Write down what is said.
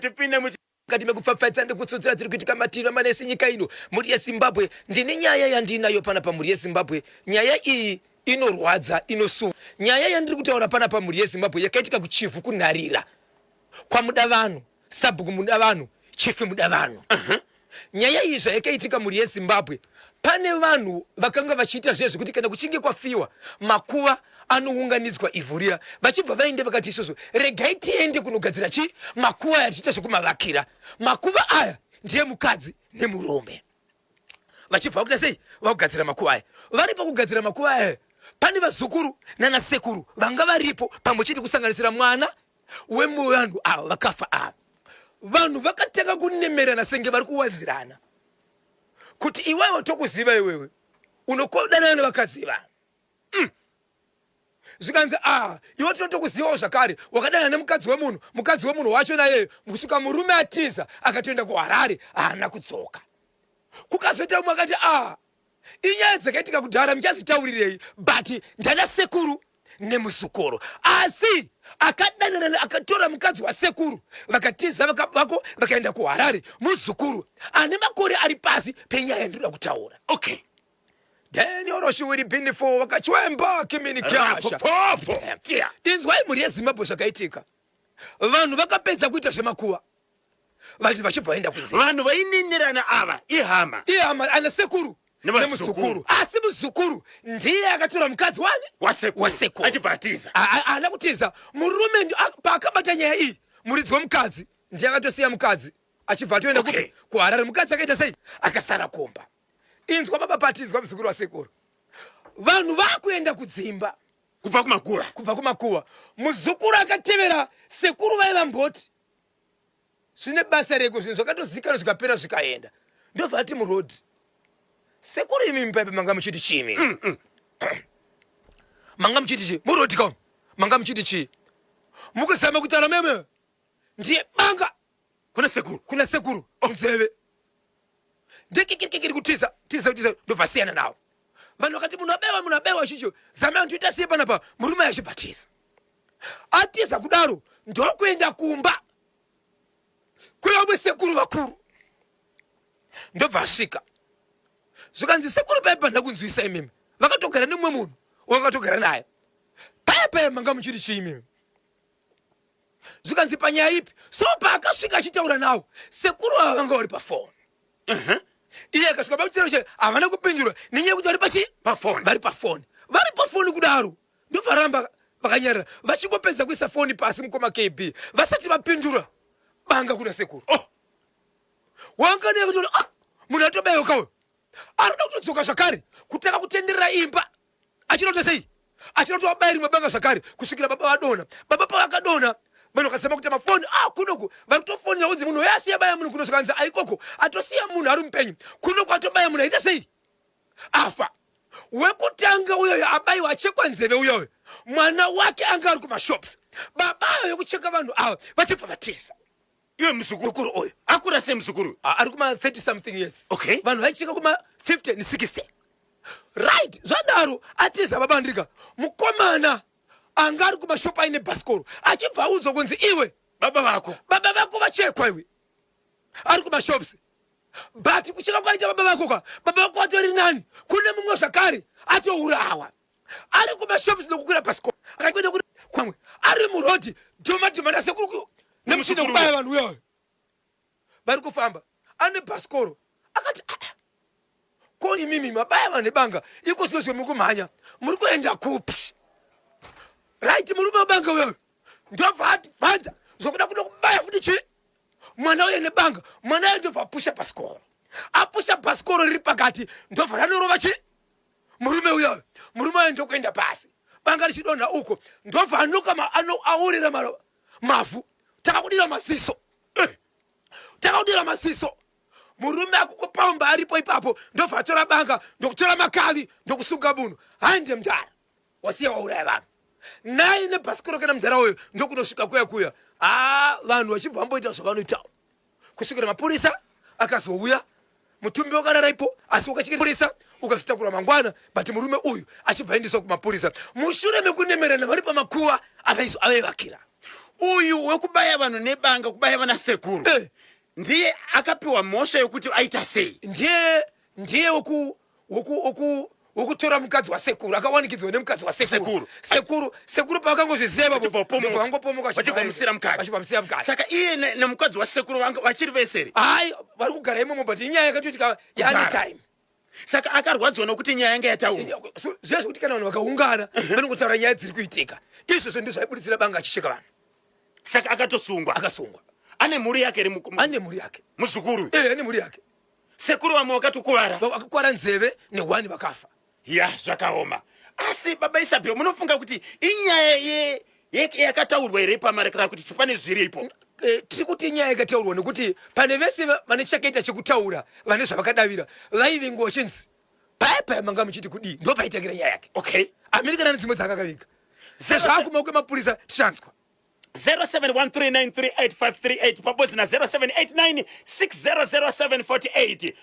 Tipinde mu Mukati mekupfapfaidza nekutsutsura dziri kuitika mativi mana ese nyika ino, mhuri yeZimbabwe, ndine nyaya yandiinayo panapa mhuri yeZimbabwe. Nyaya iyi inorwadza, inosuwa. Nyaya yandiri kutaura panapa mhuri yeZimbabwe yakaitika kuChivhu kuNharira kwaMudavanhu, Sabhuku Mudavanhu, Chief Mudavanhu. Nyaya iyi zvayakaitika mhuri yeZimbabwe, pane vanhu vakanga vachiita zviya zvekuti kana kuchinge kwafiwa makuva anounganidzwa ivhu riya vachibva vaende vakati isusu regai tiende kunogadzira chii makuva aya tichiita zvekumavakira makuva aya ndiye mukadzi nemurume vachibva vakuita sei vakugadzira makuva aya vari pakugadzira makuva aya pane vazukuru nanasekuru vanga varipo pamwe chete kusanganisira mwana wemuvanhu ava vakafa ava vanhu vakatanga kunemerana senge vari kuwanzirana kuti iwewe tokuziva iwewe unokodanana nevakadzi vanhu Zvikanzi ah iwe tinotokuzivawo zvakare wakadana nemukadzi wemunhu mukadzi wemunhu wacho nayeyo kusvika murume atiza akatoenda kuharare haana kudzoka kukazoita umwe akati ah inyaya dzakaitika kudhara muchazitaurirei but ndana sekuru nemuzukuru asi akadanana akatora mukadzi wasekuru vakatiza vako vakaenda kuharare muzukuru ane makore ari pasi penyaya yandinoda kutaura okay Daniel Roshiwiri Binifo wakachwemba kimini kyasha. Inzwai mhuri yeZimbabwe zvakaitika. Vanhu vakapedza kuita zvemakuva. Vanhu vachibva vaenda kunze. Vanhu vaininirana ava ihama. Ihama ana sekuru nemuzukuru. Asi muzukuru ndiye akatora mukadzi wani? Wasekuru. Wasekuru. Achibva atiza. Haana kutiza. Murume paakabata nyaya iyi muridzi wemukadzi ndiye akatosiya mukadzi achibva atoenda okay. kuHarare. Mukadzi akaita sei? Akasara kumba. Inzwa baba Pati, inzwa muzukuru wasekuru. Vanhu vakuenda kudzimba kubva kumakuva, kubva kumakuva. Muzukuru akatevera sekuru vaiva mboti zvine basa reko, zvinhu zvakatozikanwa zvikapera zvikaenda. Ndobva ati muroad, sekuru imi mupaipe manga muchiti chii imi? Manga muchiti chii muroad ka? Manga muchiti chii? Mukuzama kutaura meme ndiye banga kuna sekuru, kuna sekuru munzeve. Ndikikirikikiri kutiza tiza kutiza ndobva siyana nawo. Vanhu vakati munhu abewa munhu abewa chicho zama ndoita sei panapa murume achibva tiza. Atiza kudaro ndokuenda kumba kwevamwe sekuru vakuru ndobva asvika zvikanzi sekuru paya panda kunzwisa imimi vakatogara nemumwe munhu wakatogara naye paya paya manga muchiri chii imimi zvikanzi panyaya ipi so paakasvika achitaura nawo sekuru ava vanga vari pafoni iye akasvika pakuchero che havana kupindura nenyaya yekuti vari pachi pafoni vari pafoni vari pafoni kudaro ndovaramba vakanyarara vachingopedza kuisa foni pasi mukoma kb vasati vapindura banga kuna sekuru oh. wanga nekuti ah, munhu atobeuka uyo arikuda kutodzoka zvakare kutanga kutenderera imba achinoita sei achinotoa bai rimwe banga zvakare kusvikira baba vadona baba pavakadona vanhu vakazama kuita mafoni ah kunoku vari kutofonera kunzi munhu uyo asiya baya munhu kuno zvikanzi aikoko atosiya munhu ari mupenyu kunoku atobaya munhu aita sei afa wekutanga uyoyo abaiwa achekwa nzeve uyoyo mwana wake anga ari kumashops baba ayo yekucheka vanhu ava vachibva vatiza Iwe muzukuru mukuru uyu akura sei muzukuru? Ah, ari kuma 30 something years. Okay. Vanhu vaicheka kuma 50 ne 60. Right, zvadaro atiza baba Andrika. Mukomana anga ari kumashop aine bhasikoro achibva audzwa kunzi iwe baba vako baba vako vachekwa iwe ari kumashops but kucheka kwaita baba vako ka baba vako atori nani kune mumwe zvakare atourawa ari kumashops nokukwira bhasikoro akaenda kwamwe ari murodhi dhoma dhoma nasekuru nemuchina kubaya vanhu uyoyo vari kufamba ane bhasikoro akati ah, ah, ko imimi mabaya vanhu nebanga iko zvino zvemuri kumhanya muri kuenda kupi right murume webanga uyoyo ndobva advanza zvokuda kuda kubaya futi chii mwana uye nebanga mwana uye ndobva apusha bhasikoro apusha bhasikoro riri pakati ndobva ranorova chii murume uyoyo murume uyo ndokuenda pasi banga richidonha uko ndobva anoka aorera mavhu takakudira maziso eh, takakudira maziso murume akukopomba aripo ipapo ndobva atora banga ndokutora makavi ndokusunga munhu hande mudhara wasiya wauraya vanhu naye nebhasikoro kana mudhara uyo ndokunosvika kuya kuya haa vanhu vachibva vamboita zvavanoitawo kusvikira mapurisa akazouya mutumbi wakarara ipo asi wakachipurisa ukazotakura mangwana but murume uyu achibva aendeswa kumapurisa mushure mekunemerana vari pamakuva avaivakira. Uyu wekubaya vanhu nebanga, kubaya vana sekuru, ndiye akapiwa mhosva yokuti aita sei? Ndiye wekutora mukadzi wasekuru, akawanikidzwa nemukadzi wasekuru. Sekuru. Sekuru pavakangozviziva ipapo, Vachibva vangopomoka. Vachibva mukadzi. Vachibva musiya mukadzi. Saka iye nemukadzi wasekuru vachiri vese here? Hayi, vari kugara imomo, but inyaya yakatoitika yaane Kugara. time. Saka akarwadziwa nokuti nyaya yanga yataurwa. So, zviya zvekuti kana vanhu vakaungana vanongotaura nyaya dziri kuitika, izvozvo ndizvo zvaibuditsira banga achicheka vanhu. Saka akatosungwa? Akasungwa. Ane mhuri yake iri Ane mhuri yake. Muzukuru? Eh, ane mhuri yake. Sekuru vamwe vakatokuvara. Vakakwara nzeve nehwani, vakafa. Ya, zvakaoma. Asi baba Isabel, munofunga kuti inyaya yakataurwa here pamarekera kuti pane zviripo? Tiri kuti inyaya yakataurwa nekuti pane vese vane chakaita chekutaura, vane zvavakadavira, vaivingwa vachinzi paya paya manga muchiti kudii, ndo paitangira nyaya yake. Amerika nane dzimwe dzaakakaviga sezvaakumaoko emapurisa, tichanzwa. 0713938538 pabodzi na 0789 600748.